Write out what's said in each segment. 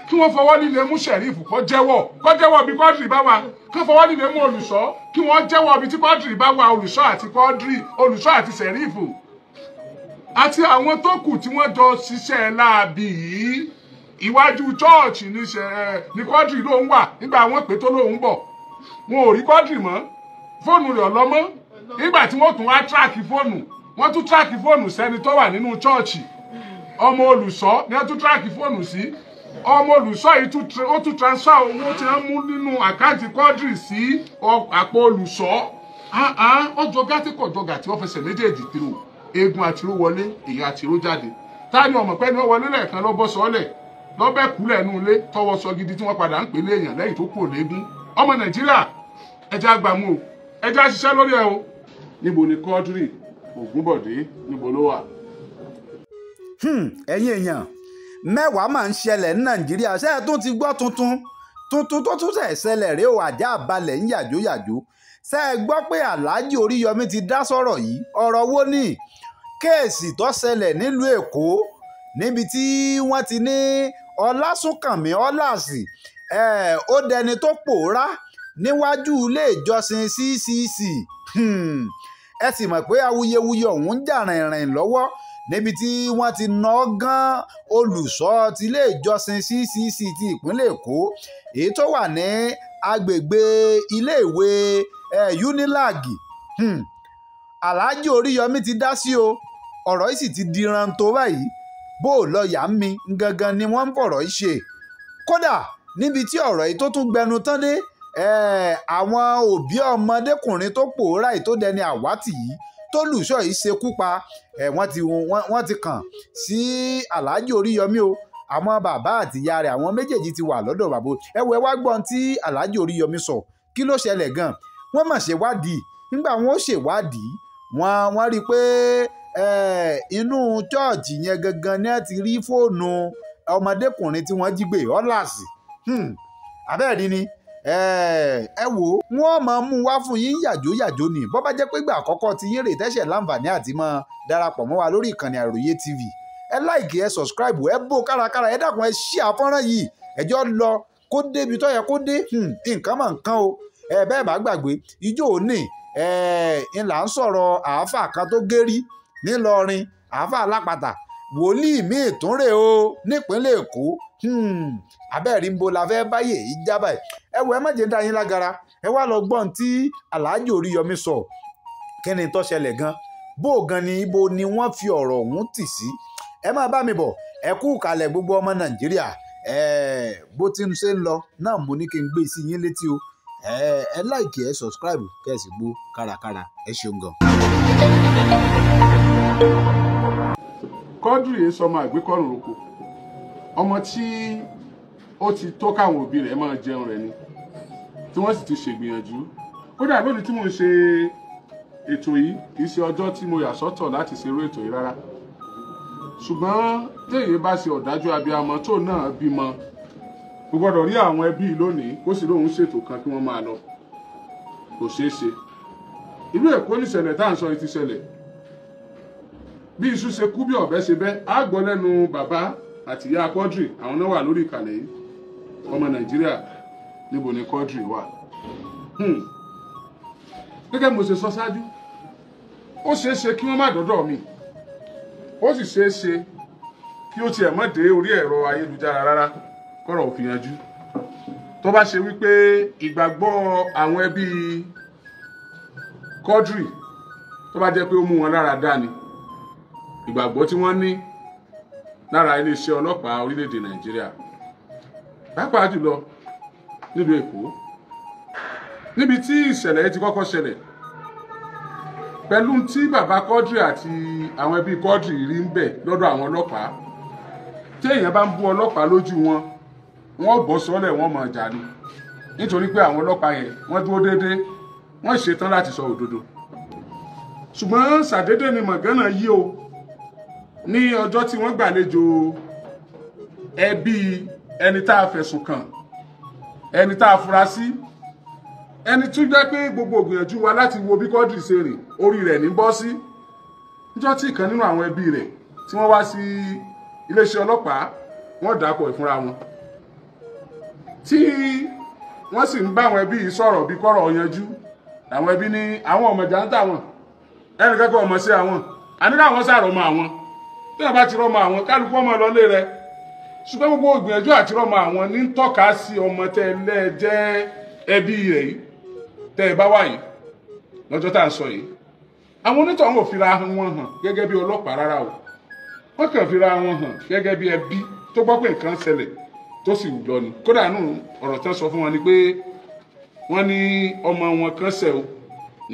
Kí wọ́n fọwọ́ líle mú Sheriff kó jẹ́wọ́, kó jẹ́wọ́ bí Quadri bá wà. Kí wọ́n fọwọ́ líle mú olùṣọ́, kí wọ́n jẹ́wọ́ bí tí Quadri bá wà, olùṣọ́ àti Quadri, olùṣọ́ àti Sheriff àti àwọn tó kù tí wọ́n jọ ṣiṣẹ́ láabi yìí. Iwájú chọ́ọ̀chì ní Quadri ló ń wà nígbà wọ́n pè tó lóun bọ̀. Wọn ò rí Quadri mọ́, fóònù rẹ̀ ọlọ́mọ́. Nígbà tí wọ́n tún wá tíráàkì fóònù, wọ́n tún tíráàkì fóònù sẹ́ni tó wà nínú chọ́ọ̀chì. Ọmọ olùṣọ́ ni wọ́n tún tíráàkì fóònù sí. Ọmọ olùṣọ́ yìí ó tún transfer owó tí wọ́n mú nínú àkáǹtì Quadri sí àpò olùṣọ́. Ọjọ́ gàtí kọ̀jọ́ gàtí wọ́n fẹsẹ̀ méjèèjì tìrò. Eegun àtìró wọlé, èèyàn àtìró jáde. Ta ni ọmọ pẹ́ ni wọ́n wọlé lẹ́ẹ̀kan lọ́bọ̀ sọ́lẹ̀ lọ́bẹ̀ kúlẹ̀ nú ilé tọwọ́ sọ gidi tí wọ́n padà ń pè léèyàn lẹ́yìn tó kú òléegun. Ọmọ Nàìjíríà, ẹja gbàmú o, ẹja ṣiṣẹ́ lórí ẹ o. Níbo ni Quadri Ògúnbọ̀dé, níbo ló wà? Ẹ̀yin èèyàn, mẹ́wàá máa ń ṣẹlẹ̀ ní Nàìjíríà. Ṣé ẹ tún ti gbọ́ tuntun tuntun tó tún ṣẹ̀ ṣẹlẹ̀ rèé o? Àjà balẹ̀ ń yàjóyàjó. Ṣé ẹ gbọ́ pé Alhaji Oríyọmí ti dá sọ̀rọ̀ yìí? Ọ̀rọ̀ wo ni case tó ṣẹlẹ̀ nílùú Èkó níbi tí wọ́n ti ní Ọlásùnkànmí Ọlásì ó dẹni tó pòórá níwájú ilé ìjọsìn CCC. Ẹ sì mọ̀ pé awuyewuye ọ̀hún ń jà rìnrìn lọ́wọ́ níbi tí wọ́n ti ná gan olùṣọ́ tilé ìjọsìn CCC ti ìpínlẹ̀ Èkó, èyí tó wà ní agbègbè iléèwé Unilag. Alhaji Oríyọmí ti dá sí o, ọ̀rọ̀ yìí sì ti di rántó báyìí. Bó o lọ yà ń mi gangan ni wọ́n ń fọ̀rọ̀ yìí ṣe. Kódà níbi tí ọ̀rọ̀ yìí tó tún gbẹnu tán dé, àwọn òbí ọmọdékùnrin tó pòórá yìí tó dẹni àwátì yìí tó lùṣọ́ yìí ṣekú pa, wọ́n ti kàn sí Alhaji Oríyọmí o. Àwọn bàbá àti ìyá rẹ̀, àwọn méjèèjì ti wà lọ́dọ̀ bàbá. Ẹ wo, ẹ wá gbọ́n tí Alhaji Oríyọmí sọ. Kí ló ṣẹlẹ̀ gan? Wọ́n mà ṣèwádìí. Nígbà wọn ó ṣèwádìí, wọ́n rí i pé inú chọ́ọ̀chì yẹn gangan ni wọ́n ti rí fóònù ọmọdékùnrin tí wọ́n jí gbé, Ọlásì. Abẹ́ẹ̀rí ni ẹ wò ó, wọ́n máa mú wá fún yín yàjó yàjó ni. Bó bá jẹ́ pé ìgbà àkọ́kọ́ tí yín rè tẹ́sẹ̀ láǹfààní àti máa darapọ̀ mọ́ wa lórí ìkànnì Àròyé TV, ẹ like, ẹ subscribe, ẹ bó kárakára. Ẹ dákun, ẹ ṣí àfọ́nrán yìí, ẹjọ́ lọ kó débi tó yẹ kó dé. Nǹkan mà nǹkan o. Ẹ bẹ́ẹ̀ bá gbàgbé, ijó òní ẹ ń là ń sọ̀rọ̀ àáfà kan tó gérí nílọrin, àáfà alápàtà, wòlíì míì tún rè o nípínlẹ̀ Èkó. Abẹ́ẹ̀rí ń bo la fẹ́ báyè ìjábà ẹ̀. Ẹ wò, ẹ má jẹ́ ń dá yín lágara. Ẹ wá lọ gbọ́n tí Alhaji Oríyọmí sọ. Kí ni tó ṣẹlẹ̀ gan? Bó gan ni, ibo ni wọ́n fi ọ̀rọ̀ ọ̀hún tì sí? Ẹ máa bá mi bọ̀. Ẹ kú kalẹ̀, gbogbo ọmọ Nàìjíríà. Bó ti ń ṣe ń lọ náà mo ní kí n gbé sí yín létí o. Ẹ like, ẹ subscribe, kẹ́ ẹ sì gbó kárakára. Ẹ ṣeun gan. Quadri yìí sọmọ àgbékọ̀rùn roko, ọmọ tí ó ti tó káwọn òbí rẹ̀ máa jẹun rẹ̀ ni, tí wọ́n sì ti ṣègbìyànjú. Kódà lónìí tí mò ń ṣe ètò yìí, kì í ṣe ọjọ́ tí mo yà sọ́tọ̀ láti ṣerú ètò yìí rárá, ṣùgbọ́n téèyàn bá ṣe ọ̀dájú abiyamọ tó náà bímọ, kò gbọ́dọ̀ rí àwọn ẹbí lónìí kó sì lóun ṣètò kan kí wọ́n máa lọ. Kò ṣeé ṣe. Ìlú Èkó níṣẹ̀lẹ̀ tá à ń sọ yìí ti ṣẹlẹ̀. Bí iṣu ṣe kú, bí ọ̀bẹ ṣe bẹ́, á gbọ́ lẹ́nu bàbá àti ìyá Quadri. Àwọn náà wà lórí ìkàlẹ̀ yìí. Ọmọ Nàìjíríà, níbo ni Quadri wà? Gẹ́gẹ́ bí mo ṣe sọ ṣáájú, ó ṣeé ṣe kí wọ́n má dọ́dọ̀ mi, ó sì ṣeé ṣe kí ó tiẹ̀ má dé orí ẹ̀rọ ayélujára rárá kọ́rọ̀ ò fi yanjú. Tó bá ṣe wípé ìgbàgbọ́ àwọn ẹbí Quadri, tó bá jẹ́ pé ó mú wọn lára dá ni ìgbàgbọ́ tí wọ́n ní lára iléeṣẹ́ ọlọ́pàá orílẹ̀-èdè Nàìjíríà, pàápàá jùlọ nílùú Èkó níbi tí ìṣẹ̀lẹ̀ yìí ti kọ́kọ́ ṣẹlẹ̀, pẹ̀lú tí bàbá Quadri àti àwọn ẹbí Quadri rí ń bẹ̀ lọ́dọ̀ àwọn ọlọ́pàá. Tí èèyàn bá ń bú ọlọ́pàá lójú wọn, wọ́n bọ́ sọ́lẹ̀, wọ́n mọ̀ ọjà ni, nítorí pé àwọn ọlọ́pàá yẹn, wọ́n dúró déédéé, wọ́n ṣetán láti sọ òdodo. Ṣùgbọ́n ṣàdédé ni mọ̀gánà yí o. Ní ọjọ́ tí wọ́n gbàlejò ẹbí ẹni tá a fẹ̀sùn kàn, ẹni tá a fura sí, ẹni tó jẹ́ pé gbogbo ògbìyànjú wa láti wo bí Quadri ṣe rìn, orí rẹ̀ ní bọ́ sí, níjọ́ tí ìkan nínú àwọn ẹbí rẹ̀ tí wọ́n wá sí iléeṣẹ́ ọlọ́pàá, wọ́n dàpọ̀ ìfúnra wọn. Tí wọ́n sì ń bá àwọn ẹbí yìí sọ̀rọ̀ bí kọ́rọ̀ yanjú, àwọn ẹbí ní àwọn ọmọ ìjà ń tà wọ́n, ẹnì kẹ́kọ̀ọ́ ọmọ sí àwọn, àní káwọn sàrọ̀ mọ́ àwọn, tí wọ́n bá ti rọ́mọ àwọn kálukú ọmọ lọlé rẹ̀. Ṣùgbọ́n gbogbo ìgbìyànjú àti rọ́mọ àwọn ní ń tọ́ka sí ọmọ tẹ́ lẹ́ẹ̀jẹ́ ẹbí rẹ̀ yìí tẹ́ ẹ bá wà yìí lọ́jọ́ tá à ń sọ yìí. Àwọn onítọ̀hún ò fira wọn hàn gẹ́gẹ́ bí ọlọ́pàá rárá o, wọ́n kàn fira wọn hàn gẹ́gẹ́ bí ẹbí tó gbọ́ pé nǹkan ṣẹlẹ̀ tó sì lọ ni. Kódà nù ọ̀rọ̀ tán sọ fún wọn ni pé wọ́n ní ọmọ wọn kan ṣẹ̀ o,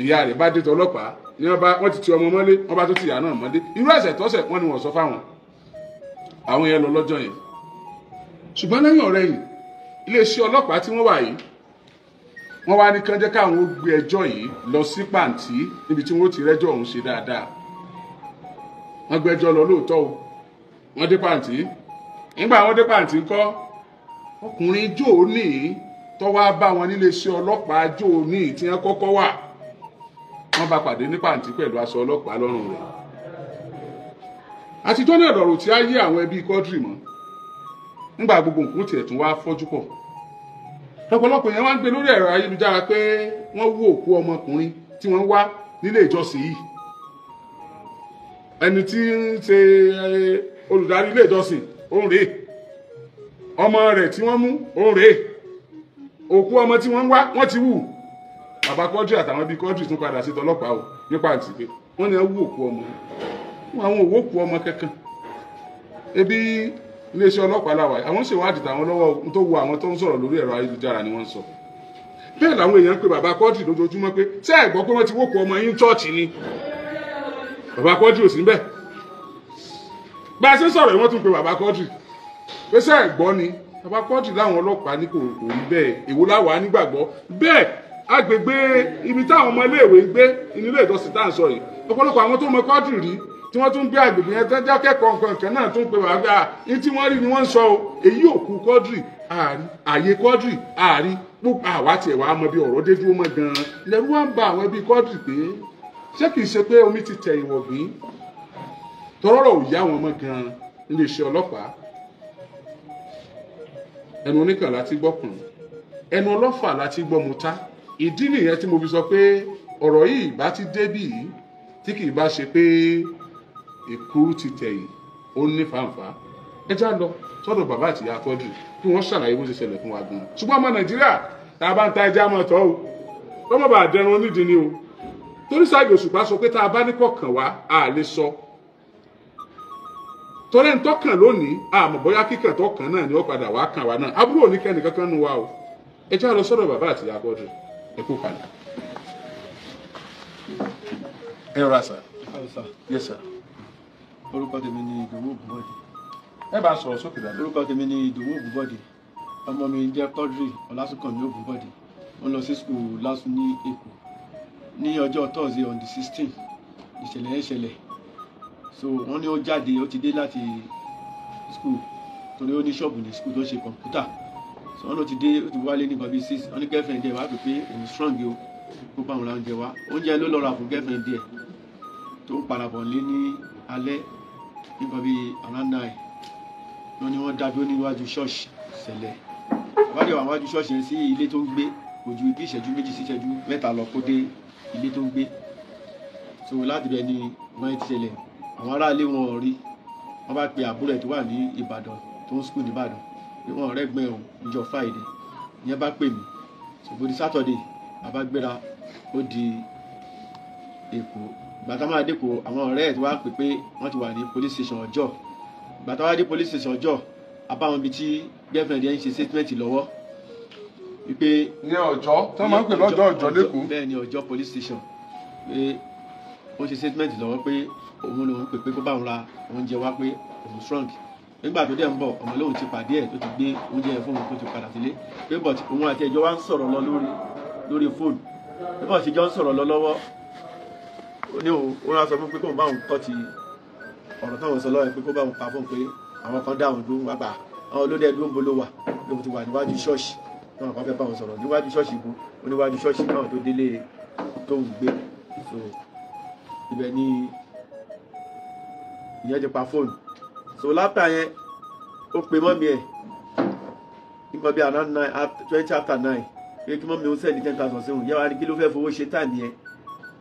ìyá rẹ̀ bá dé tọlọ́pàá ní wọ́n ti ti ọmọ mọ́lé, wọ́n bá tó ti ìyá náà mọ́lé. Irú ẹ̀ṣẹ̀ tọ́ṣẹ̀ wọ́n ní wọ́n sọ fáwọn àwọn yẹn lọ lọ́jọ́ yẹn. Ṣùgbọ́n lẹ́yìn ọ̀rẹ́ yìí iléeṣẹ́ ọlọ́pàá tí wọ́n wà yìí wọ́n wá ní kán jẹ́ káwọn ó gbé ẹjọ́ yìí lọ sí pàǹtí níbi tí wọ́n ti rẹ́jọ́ ọ̀hún ṣe dáadáa. Wọ́n gbẹ́jọ́ lọ lóòótọ́ o, wọ́n dé pàǹtí. Nígbà wọ́n dé pàǹtí ńkọ́, ọkùnrin jóòní tó wá bá wọn níléeṣẹ́ ọlọ́pàá jóòní tí wọ́n kọ́kọ́ wà, wọ́n bá pàdé ní pàǹtí pẹ̀lú aṣọ ọlọ́pàá lọ́rùn rẹ̀. Àtijọ́ náà lọ̀rọ̀ tí á yé àwọn ẹbí Quadri mọ́ nígbà gbogbo nǹkan tiẹ̀ tún wá fọ́jú pọ̀. Lọ́pọ̀lọpọ̀ yẹn wá ń gbé lórí ẹ̀rọ ayélujára pé wọ́n wú òkú ọmọkùnrin tí wọ́n wá nílé ìjọsìn yìí. Ẹni tí ń ṣe olùdarí ilé ìjọsìn òun rèé, ọmọ rẹ̀ tí wọ́n mú òun rèé, òkú ọmọ tí wọ́n wá wọ́n ti wù. Bàbá Quadri àtàwọn bíi Quadri tún padà sí tọlọ́pàá o nípa àǹtí pé wọ́n ní wú òkú ọmọ wọn, àwọn òwò òkú ọmọ kankan. Ebi iléeṣẹ́ ọlọ́pàá làwà, àwọn ṣèwádìí tàwọn lọ́wọ́ tó wo àwọn tó ń sọ̀rọ̀ lórí ẹ̀rọ ayélujára ni wọ́n ń sọ. Bẹ́ẹ̀ làwọn èèyàn ń pe bàbá Quadri lójoojúmọ́ pé ṣé ẹ gbọ́ pé wọ́n ti wókù ọmọ yín chọ́ọ̀chì ni? Bàbá Quadri ò sí níbẹ̀. Bá a ṣe ń sọ̀rọ̀ wọ́n tún pe bàbá Quadri pé ṣé ẹ gbọ́ ni? Bàbá Quadri láwọn ọlọ́pàá ní kò rí bẹ́ẹ̀, èwo láwàá nígbàgbọ́ bẹ́ẹ̀. Agbègbè ibi táwọn ọmọ iléèwé ń gbé ilé ìjọsìn tá à ń sọ yìí, ọ̀pọ̀lọpọ̀ àwọn tó mọ Quadri rí tí wọ́n tún gbé agbègbè yẹn tán jákẹ́kọ̀ọ́ nǹkan kan náà tún pe bàbá gbà ní tí wọ́n rí ni wọ́n ń sọ o. Èyí òkú Quadri àárí, àyè Quadri àárí, gbogbo àwa tiẹ̀ wàá mọ bí ọ̀rọ̀ dé dúró mọ́ gan-an. Lẹ́rú wá ń ba àwọn ẹbí Quadri pé ṣé kìí ṣe pé omi ti tẹ̀ ìwọ̀gbìn tọrọrọ̀ ò yá wọn mọ́ gan-an níléeṣẹ́ ọlọ́pàá. Ẹnu oníkàn láti gbọ́kùn, ẹnu ọlọ́fà láti gbọ́ mọ́ta. Ìdí nìyẹn tí mo fi sọ pé ọ̀rọ̀ yìí bá ti débì yìí tí kìí bá ṣe pé èkúrú ti tẹ̀yìn ó ní fàǹfà. Ẹ já lọ sọ́dọ̀ bàbá àti ìyá Quadri kí wọ́n ṣàlàyé bó ṣe ṣẹlẹ̀ fún wa gan-an. Ṣùgbọ́n ọmọ Nàìjíríà tá a bá ń ta ẹja mọ́ tọ́ o, lọ́mọ bá dẹrun onídìí ni o. Torí Saheed Òṣùpá sọ pé tá a bá ní kọ̀ọ̀kan wá a lè sọ. Torí ẹni tọ́kàn lónìí àmọ́ bóyá kíkàn tọ́kàn náà ni ó padà wá kàn wá náà. Àbúrò ní kẹ́ni kankan nu wa o. Ẹ já lọ sọ́dọ̀ bàbá àti ìyá Quadri. Ẹ kú kalẹ̀. Ẹ rọra sà. Yes sir. Orúkọ tèmi ni Ìdòwú Ògúnbọ̀dé. Ẹ bá sọ̀rọ̀ sókè dáadáa. Orúkọ tèmi ni Ìdòwú Ògúnbọ̀dé. Ọmọ mi jẹ́ Quadri Ọlásùnkànmí Ògúnbọ̀dé. Ó lọ sí school LASU ní Èkó. Ní ọjọ́ Thursday on the 16th, ìṣẹ̀lẹ̀ yẹn ṣẹlẹ̀. So wọ́n ní ó jáde, ó ti dé láti school torí ó ní ṣọ́ọ̀bù ní school tó ń ṣe kọ̀ǹpútà. So wọ́n ló ti dé, ó ti wálé ní nǹkan bíi 6. Wọ́n ní girlfriend ẹ̀ wá pè pé òun strong o, kó bá òun ra oúnjẹ wá. Oúnjẹ ló lọ rà fún girlfriend ẹ̀ tó ń padà bọ̀ lé ní alẹ́ nípa bíi around 9. Wọ́n ní wọ́n dábí ó níwájú ṣọ́ọ̀ṣì ṣẹlẹ̀. Àbájọ àwọn wájú ṣọ́ọ̀ṣì yẹn sí ilé tó ń gbé kò ju bí ìṣẹ́jú 2 sí ìṣẹ́jú 3 lọ kó dé ilé tó ń gbé. So láti bẹ̀ ni wọ́n ti ṣẹlẹ̀. Àwọn aráalé wọn ò rí. Wọ́n bá pe àbúrò ẹ̀ tó wà ní Ìbàdàn tó ń school ní Ìbàdàn pé wọ́n rẹ́ gbẹ́ òun níjọ́ Friday. Ìyẹn bá pè mí. So bó di Saturday, bàbá gbéra ó di Èkó. Ìgbà tá máa dé Èkó, àwọn ọ̀rẹ́ ẹ̀ tí wàá pè pé wọ́n ti wà ní police station Ọjọ́. Ìgbà tá wá dé police station Ọjọ́, a bá wọn ibi tí girlfriend yẹn ń ṣe statement lọ́wọ́ wípé ní Ọjọ́ tó máa ń pè lọ́jọ́ Ọjọ́ lẹ́kọ̀ọ́. Bẹ́ẹ̀ ni Ọjọ́ police station pé ó ṣe statement lọ́wọ́ pé òun lòun pè pé kó bá òun ra oúnjẹ wá pé òun strong. Nígbà tó dẹ̀ ń bọ̀, ọmọ lòun ti pàdé ẹ̀ tó ti gbé oúnjẹ yẹn fún òun tó ti padà sílé. Pé but òun àti ẹjọ́ wa ń sọ̀rọ̀ lọ lórí fóònù. Bí wọ́n ṣe jọ ń sọ̀rọ̀ lọ lọ́wọ́, ó ní òun ó sọ fún pé kóun bá òun kọ́ ti ọ̀rọ̀ táwọn sọ lọ́wọ́ pé kó bá òun pa fóun pé àwọn kan dá òun dúró wá gbà àwọn olóde ẹdúró ń bolo wà pé òun ti wà níwájú ṣọ́ọ̀ṣì táwọn kan fẹ́ bá òun sọ̀rọ̀ níwájú ṣọ́ọ̀ṣì ibo ó níwájú ṣọ́ọ̀ṣì káwọn tó délé tó ń gbé. So ibẹ̀ ni ìyẹn ti pa fóònù. So lápá yẹn ó pe mọ́mí ẹ̀ Nǹkan bíi around 9:20 pé kí mọ́mí òun send 10,000 sí òun. Yẹ wá ní kí ló fẹ́ fowó ṣe táìmù yẹn,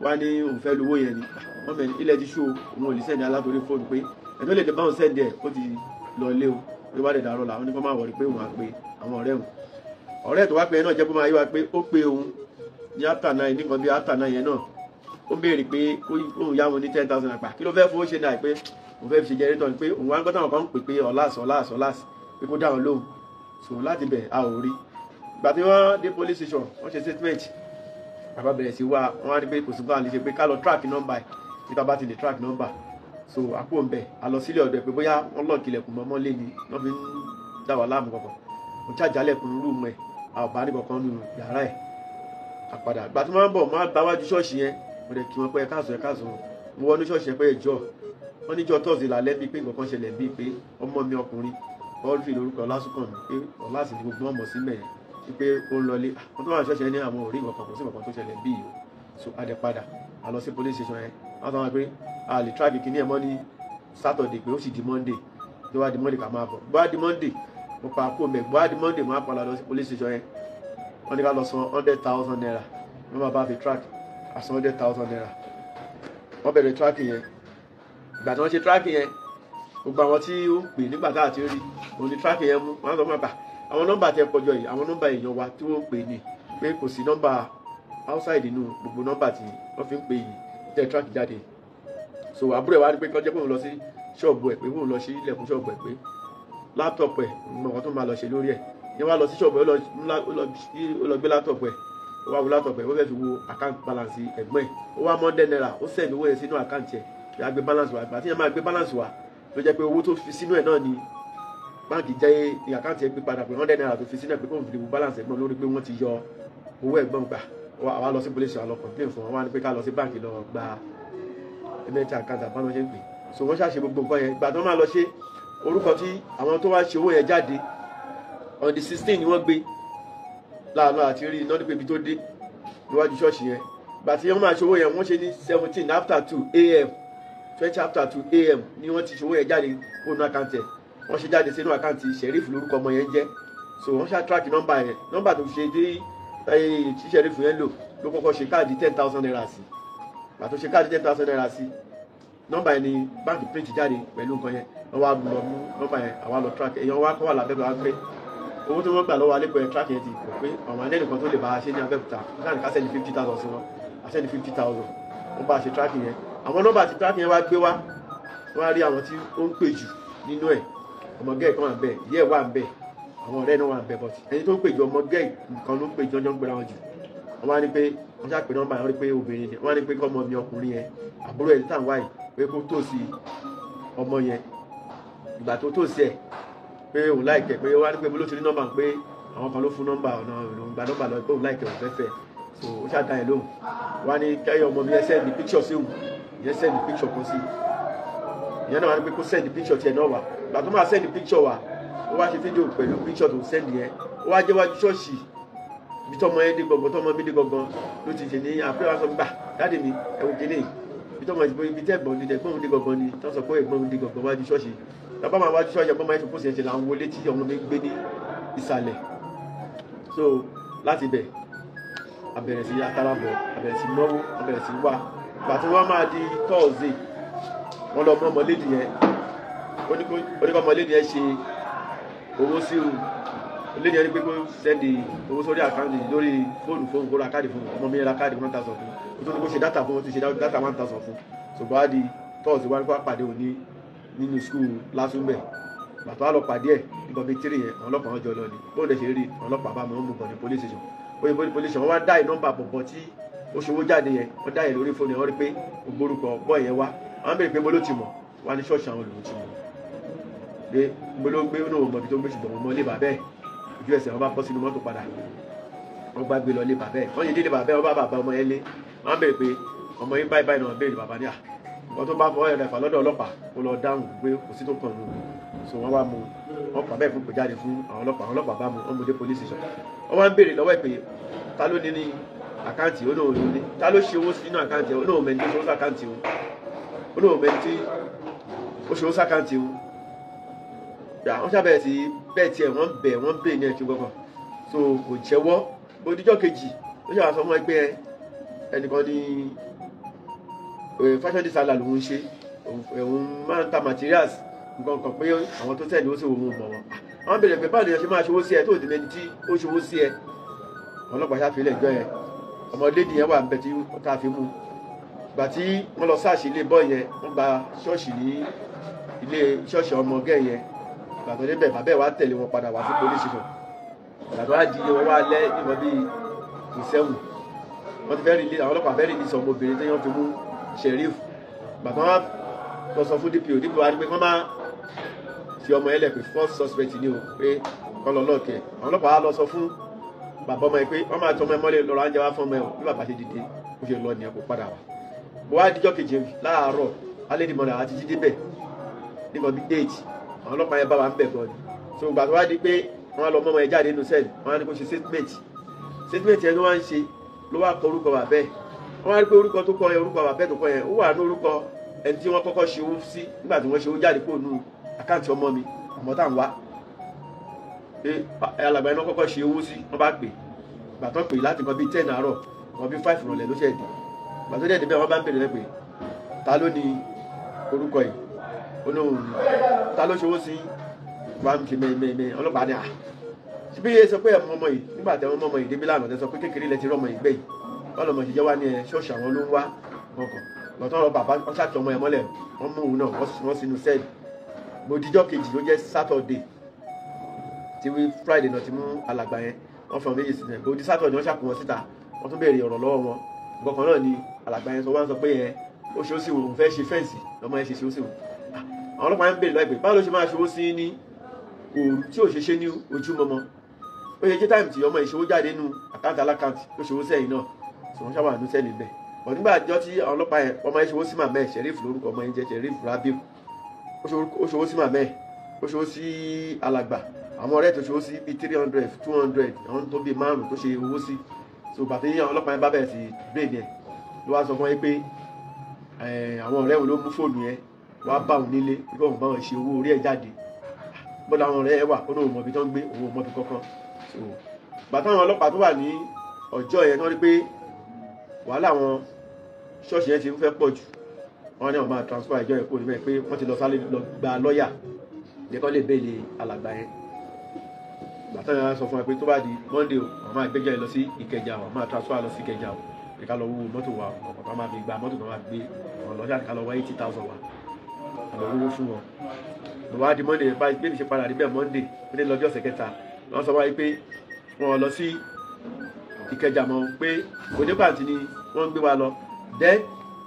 wá ní òun fẹ́ lówó yẹn ni. Mọ́mí ilẹ̀ ti ṣú o, òun ò lè send alátorí fóònù pé ẹ̀tọ́ lè dé báwọn send ẹ̀ ó ti lọ ilé o. Pé wá lè dàrọ́ là, ó ní kó má wọ̀rí pé òun á pe àwọn ọ̀rẹ́ òun. Ọ̀rẹ́ tó wá pé náà jẹ́ kó máa yé wa pé ó pe òun ní 9:30, nǹkan bíi 9:30 yẹn náà. Ó béèrè pé òun yá wọn ní 10,000 àpà, kí ló fẹ́ fowó ṣe náà, pé òun fẹ́ fi ṣe jẹrẹ́tọ̀ ni, pé òun wá ń gbọ́ táwọn kan ń pè pé ọ̀làs ọ̀làs ọ̀làs, pé kó dá wọn lóhùn. So láti bẹ̀ a ò rí. Ìgbà tí wọ́n dé police station, wọ́n ṣe statement, bàbá bẹ̀rẹ̀ sí wá, wọ́n wá ní pé kò sí bá a lè ṣe pé ká lọ track number ẹ̀, tí ká bá ti lè track number. So àpò ń bẹ̀ a lọ sílé ọ̀dọ̀ ẹ̀ pé bóyá wọ́n lọ́ọ̀kì ilẹ̀kùn mọ́mọ́ lé ni wọ́n fi ń dá wà láàmú kankan. Mo ṣàjálẹ̀kùn rúùmù ẹ̀, a ò bá ní kankan nínú yàrá ẹ̀. Àpàdà ìgbà tí wọ́n ń bọ̀, wọ́n á bá wájú ṣọ́ọ̀ṣì yẹn, mo dẹ̀ kí wọ́n pé ẹ káàsán, ẹ káàsán. Mo wọnú ṣọ́ọ̀ṣì yẹn pé ẹjọ́ wọ́n níjọ́ Thursday lálẹ́ bíi pé nǹkan kan ṣẹlẹ̀ bíi pé ọmọ mi ọkùnrin Quadri lórúkọ Ọlásùnkànmí, pé Ọlásì ni gbogbo ọmọ sí mẹ́yẹn, pé ó ń lọlé. Wọ́n tó wà ní ṣọ́ọ̀ṣì yẹn ní àwọn òrí nǹkan kan, kò sí nǹkan tó ṣẹlẹ̀ bíi o. So a dẹ̀ padà a lọ sí police station yẹn, wọ́n sọ wọn pé a lè track kìíní ẹ̀ mọ́ ní Saturday, pé ó sì di Monday, tó wá di Monday ká máa bọ̀. Bó wá di Monday mo pa kó mẹ́, bó wá di Monday mo á padà lọ sí police station yẹn, wọ́n ní ká lọ san 100,000 naira, wọ́n máa bá fi track. A san 100,000 naira, wọ́n bẹ̀rẹ̀ tracking yẹn. Ìgbà tí wọ́n ṣe tracking yẹn, gbogbo àwọn tí ó ń pè nígbà tá a ti rí òun ni tracking yẹn mú. Wọ́n á sọ fún wa àwọn nọ́mbà tí ẹ kọjọ yìí, àwọn nọ́mbà èèyàn wa tí wọ́n ń pè ní, pé kò sí nọ́mbà outside inú gbogbo nọ́mbà tí wọ́n fi ń pè yìí tẹ́ track jáde. So àbúrò ẹ̀ wá ní pé kọjá pé òun lọ sí ṣọ́ọ̀bù ẹ̀, pé òun lọ sí ilẹ̀kùn ṣọ́ọ̀bù ẹ̀, pé laptop ẹ̀ nǹkan tó máa lọ ṣe lórí ẹ̀. Ìyẹn wá lọ sí ṣọ́ọ̀bù ẹ̀, ó lọ gbé laptop ẹ̀, ó wá wo laptop ẹ̀, ó fẹ́ fi wo account balance ẹ̀gbọ́n ẹ̀. Ó wá $100 naira, ó send owó yẹn sínú account ẹ̀, kí á gbé balance wá. Ìgbà tí yẹn máa gbé balance wá, ló jẹ́ pé owó tó fi sínú ẹ̀ náà ni báńkì jẹ́ ní account ẹ̀ gbé padà, pé $100 naira tó fi sínú ẹ̀, pé kóun fi lè wo balance ẹ̀gbọ́n lórí pé wọ́n ti yọ owó ẹ̀gbọ́n gbà. Àwa lọ sí police station, lọ complain fún wọn, wọ́n á ní pé ká lọ sí báńkì lọ gba ẹ̀mẹ́ta account àbáná ṣe ń pè. So wọ́n ṣàṣe gbogbo nǹkan yẹn. Ìgbà tó máa lọ ṣe orúkọ tí àwọn tó wá ṣe owó yẹn jáde on the 16 ni wọ́n gbé láàánú àti rí iná nípa ibi tó dé níwájú ṣọ́ọ̀ṣì yẹn. Ìgbà tí wọ́n máa ṣe owó yẹn, wọ́n ṣe ní 2:17 a.m., 2:20 a.m. ni wọ́n ti ṣe owó yẹn jáde kó nu account ẹ̀. Wọ́n ṣe jáde sínú account Sheriff lórúkọ ọmọ yẹn jẹ́. So wọ́n ṣá track nọ́mbà yẹn, nọ́mbà tó ṣe dé tí Sheriff yẹn lò ló kọ́kọ́ ṣe káàdì 10,000 naira sí. Ìgbà tó ṣe káàdì 10,000 naira sí, nọ́mbà yẹn ni báńkì print jáde pẹ̀lú nǹkan yẹn. Wọ́n wá lọ mú nọ́mbà yẹn, àwa lọ track èèyàn wá kọ́ wà lábẹ́ wa pé owó tí wọ́n gbà lọ́wọ́ alẹ́ pẹ̀lú track yẹn ti pọ̀, pé àwọn anẹ́nìkan tó lè bá a ṣe ní Abẹ́òkúta láti ká send 50,000 sí wọn. A send 50,000, wọ́n bá a ṣe track yẹn. Àwọn nọ́mbà tí track yẹn wá gbé wá, wọ́n á rí àwọn tí ó ń pè jù nínú ẹ̀. Ọmọ gẹ́ẹ̀ kan wà ń bẹ̀, ìyá ẹ̀ wà ń bẹ̀, àwọn ọ̀rẹ́ náà wà ń bẹ̀, but ẹni tó ń pè jù, ọmọ gẹ́ẹ̀ kan ló ń pè jù, ọjọ́ ń pera wọn jù. Wọ́n wá ní pé wọ́n ṣàpè nọ́mbà yẹn, wọ́n rí pé obìnrin ni. Wọ́n wá ní pé kọ́ ọmọ mi ọkùnrin yẹn, àbúrò ẹ̀ tí à ń wá yìí, pé kó tòsí ọmọ yẹn. Ìgbà tó tòsí ẹ̀, pé òun láìkẹ́, pé wọ́n á ní pé bó ló ti ní nọ́mbà, pé àwọn kan ló fún nọ́mbà, ọ̀nà òun gba nọ́mbà lọ, pé òun láìkẹ́, òun fẹ́ fẹ́. So ó ṣáà dá yẹn lóhùn. Wọ́n á ní kẹ́yọ̀ ọmọ mi yẹn send picture sí òun. Ìyẹn send picture kan sí ìyẹn náà, wọ́n á ní pé kó send picture tiẹ̀ náà wá. Ìgbà tó máa send picture wá, ó wá ṣe fídíò pẹ̀lú picture tó send yẹn. Ó wá jẹ́ wájú ṣọ́ọ̀ṣì ibi tọ́mọ yẹn dé gangan, tọ́mọ mi dé gangan ló ti ṣe ní àpẹẹrẹ. Wá sọ gbà, dáàdì mi, ẹ wo kíní ibi tọ́mọ ibi tẹ́ ẹ̀gbọ́n mi, ẹ̀gbọ́n mi dé gangan ni. Tọ́ sọ pé ẹ̀gbọ́n mi dé gangan wájú ṣọ́ọ̀ṣì. Bàbá máa wájú ṣọ́ọ̀ṣì, ẹ̀gbọ́n máa ń ṣe pósì ẹ̀ ṣe là ń wọlé tí ọmọ mi gbé ní ìsàlẹ̀. So láti bẹ̀, a bẹ̀rẹ̀ sí atarabọ̀, a bẹ̀rẹ̀ sí náwó, a bẹ̀rẹ̀ sí wá. Ìgbà tí wọ́n máa di Thursday, wọ́n lọ mú ọmọlédì yẹn. Ó ní kó ọmọlédì yẹn ṣe owó sí òun. Lédì yẹn ní pé kó send owó sórí account lórí fóònù fóònù, kó ra káàdì fún ọmọ mi. Ra káàdì 1,000 fún ó, tún ní kó ṣe data fún ó, tún ṣe data 1,000 fún. Ṣùgbọ́n á di Thursday, wọ́n á ní kó pàdé òní nínú school lásùnbẹ̀. Bàtọ́ á lọ pàdé ẹ̀ nígbà bíi 3 yẹn, àwọn ọlọ́pàá wọn jọ lọ ni. Bóun dẹ̀ ṣe rí àwọn ọlọ́pàá bá mọ̀, ọ́n mú bọ̀ ní police station. Ó yẹ police station, wọ́n wá dá ìnọ́mbà bọ̀bọ̀ tí ó ṣòwò jáde yẹn, wọ́n dá yẹn lórí fóònù yẹn. Wọ́n rí pé ògbórúkọ bọ́ yẹn wá. Àwọn béèrè pé mo ló ti mọ̀ wá, ní ṣọ́ọ̀ṣì àwọn lòún ti mọ̀, pé mo ló gbé náà mọ̀ ibi tó ń gbé, ṣùgbọ́n mo mọ ilé bàbá ẹ̀. Ojú ẹsẹ̀ wọn bá bọ́ sínú mọ́tò padà, wọ́n gbá gbé lọ ilé bàbá ẹ̀. Wọ́n yé délé bàbá ẹ̀, wọ́n bá bàbá ọmọ yẹn lé. Wọ́n béèrè pé ọmọ yín báyìí báyìí náà. Béèrè bàbá ní à nǹkan tó bá fọwọ́ ẹ̀rọ ẹ̀fà lọ́dọ̀ ọlọ́pàá, kó lọ dáhùn, pé kò sí tó kàn nù. So wọ́n wá mú wọ́n pa bẹ́ẹ̀ fún pè jáde fún àwọn ọlọ́pàá. Àwọn ọlọ́pàá bá mú wọ́n mú dé police station. Wọ́n wá ń béèrè lọ́wọ́ ẹ̀ pé ta ló ní ní account? Ó lóun ló ní. Ta ló ṣe owó sínú account? Ó lóun mẹ́ni tó ṣe owó sí account òun. Ó lóun mẹ́ni tí ó ṣe owó sí account òun. Wọ́n ṣàbẹ̀rẹ̀ sí bẹ́ẹ̀ tiẹ̀, wọ́n bẹ̀ wọ́n bẹ̀ ní ẹ̀tún gbọ̀ngàn, so kò jẹ́wọ́. Odijọ́ kejì ó ṣàwọn sọ fún ẹgbẹ́ ẹnìkan ní fashion designer lòun ṣe, òun máa ń ta materials nǹkan kan, pé àwọn tó tẹ̀lé ó sì òun mọ̀ wọn. Àwọn bèrè pé báwo ni ẹ ṣe máa ṣòwò sí ẹ tó di mẹni tí ó ṣòwò sí ẹ. Ọlọ́pàá ṣàfihàn ìjọ yẹn, ọmọdé nìyẹn wà níbẹ̀ tí tá a fi mú. Gbà tí wọ́n lọ sáàṣì ilé bọ́ yẹn, wọ́n gba ṣọ́ọ̀ṣì ní ilé ṣọ́ọ̀ṣì ọmọgẹ́ yẹn. Gbà tó débẹ̀, bàbá ẹ̀ wá tẹ̀lé wọn padà wá sí police station. Gbà tó wá di wọn wá lẹ́ níwọ̀n bíi 6:30, wọ́n ti fẹ́ rí àwọn ọlọ́pàá fẹ́ rí ní sọ ọmọbìnrin tí wọ́n fi mú Sheriff. Gbà tó wá lọ sọ fún DPO, DPO wá ní pé kọ́ máa fi ọmọ yẹn lẹ̀, pé first suspect ni o, pé kọ́ lọ lọ́ọ̀kẹ́. Àwọn ọlọ́pàá wá lọ sọ fún bàbá ọmọ yẹn pé wọ́n máa tọ́ ọmọ ẹ mọ́lẹ̀ lọ́rọ̀ oúnjẹ wá fún ọmọ ẹ o. Bí bàbá ṣe dìde ó ṣe lọ nìyẹn, kó padà wá. Bó wá díjọ́ kejì láàárọ̀ alẹ́dìmọ̀nà àti jíde bẹ̀ nígbà bíi 8, àwọn ọlọ́pàá yẹn bá wa ń bẹ̀ gan ni. So ìgbà tó wá di pé wọ́n á lọ mọ́mọ́ yẹn jáde nínú sẹ́ẹ̀lì, wọ́n á ní kó ṣe statement. Statement yẹn ló wá ń ṣe, ló wá kọ orúkọ bàbá ẹ̀. Wọ́n á rí pé orúkọ tó kọ yẹn, orúkọ bàbá ẹ̀ tó kọ yẹn, ó wà ní orúkọ ẹni tí wọ́n kọ́kọ́ ṣe owó sí nígbà tí wọ́n ṣe owó jáde kó nu àkáǹtì ọmọ mi, ọmọ tá à ń wá, pé alàgbà yẹn náà kọ́kọ́ ṣe owó sí. Wọ́n bá pè, ìgbà tó pè láti nǹkan bíi 10 àárọ̀, nǹkan bíi 5 ìrọ̀lẹ́ ló ṣẹ̀ dé. Ìgbà tó dẹ̀ débẹ̀, wọ́n bá ń bèrè lẹ́ pé ta ló ní orúkọ yìí, ó ní òun ní. Ta ló ṣòwò sí wàá ń fi mẹ́ẹ̀mẹ́ẹ̀mẹ́. Ọlọ́pàá ní à síbí yẹ sọ pé ẹ̀ mọ ọmọ yìí nígbà tẹ ọmọ yìí débi lánàá, tẹ sọ pé kékeré lẹ ti rọmọ yìí gbẹ̀yìn, báwo lọmọ ṣe jẹ́ wá ní ẹ ṣọ́ọ̀ṣì àwọn ló ń wá kọ̀ọ̀kan lọ́tọ́. Bàbá wọn ṣàtì ọmọ yẹn mọ́lẹ̀, wọ́n mú òun náà, wọ́n sínú sẹ́ẹ̀lì. Mo dijọ́ kejì ló jẹ́ Saturday tí wí Friday náà ti mú alàgbà yẹn, wọ́n fọ́n méjì sílẹ̀. Bó di Saturday, wọ́n ṣàkó wọn síta, wọ́n tún béèrè ọ̀rọ̀ lọ́wọ́ wọn. Nǹkan kan náà ni alàgbà yẹn sọ. Wọ́n sọ pé yẹn ó ṣe ó sì òun fẹ́ ṣe fence lọ́mọ yẹn ṣe ṣe ó sì òun. Àwọn ọlọ́pàá yẹn ń béèrè lọ́wọ́ pé báwo ló ṣe máa ṣòwò sí ní òru tí ò ṣe ṣe ní ojúmọmọ, ó ṣe jẹ́ time tí ọmọ ìṣòwò jáde nínú àkáǹtì alákáǹtì ó ṣòwò sẹ́yìn náà tí wọ́n ṣàwà ní sẹ́ẹ̀lì bẹ́ẹ̀. Bọ̀ nígbà àjọ tí àwọn ọlọ́pàá yẹn, ọmọ yẹn ṣòwò sí màmá ẹ̀, Sheriff lórúkọ ọmọ yẹn jẹ́, Sheriff Rabiu. Ó ṣòwò sí màmá ẹ̀, ó ṣòwò sí alàgbà, àwọn ọ̀rẹ́ tó ṣòwò sí bíi 300, 200, àwọn tó bíi márùn tó ṣe owó sí. So bàtí àwọn ọlọ́pàá yẹn bá bẹ̀rẹ̀ sí bẹ́ẹ̀ yẹn, ló wá sọ fún yẹn pé àwọn ọ̀rẹ́ òun ló mú fóònù yẹn wá bá òun nílé, pé òun bá wọn ṣe owó orí ẹ̀ jáde. Bọ́dọ̀ àwọn ọ̀rẹ́ ẹ̀ wà, ó ní òun mọ̀bí tó ń gbé, òun ò mọ̀bí kankan. So bàtà àwọn ọlọ́pàá tó wà ní ọjọ́ yẹn tó rí pé wàhálà àwọn ṣọ́ọ̀ṣì yẹn ti ń fẹ́ pọ̀ jù, wọ́n ní àwọn máa transfer ìjọ yẹn kúrò níbẹ̀, pé wọ́n ti lọ sáré lọ gba lọ́ọ̀yà ní kọ́ lè béèlè alàgbà yẹn. Bàtà yẹn sọ fún wa pé tó bá di Monday o, àwọn máa gbẹ́jọ́ yẹn lọ sí Ìkẹjà o, àwọn máa transfer lọ sí Ìkẹjà o, pé ká lọ wó mọ́tò wa, ọkọ̀ tó máa fi gba mọ́tò tó máa gbé àwọn lọ́jà, ká lọ wá 80,000 wa, àlọ́ owó fún wọn. Lọ wá di Monday báyìí, bí èmi ṣe padà níbẹ̀ Monday, ó dé lọ́jọ́ ọ̀sẹ̀ kẹta, wọ́n sọ wáyé pé wọ́n lọ sí Ìkẹjà mọ́, pé Onípàǹtí ni wọ́n ń gbé wa lọ. Then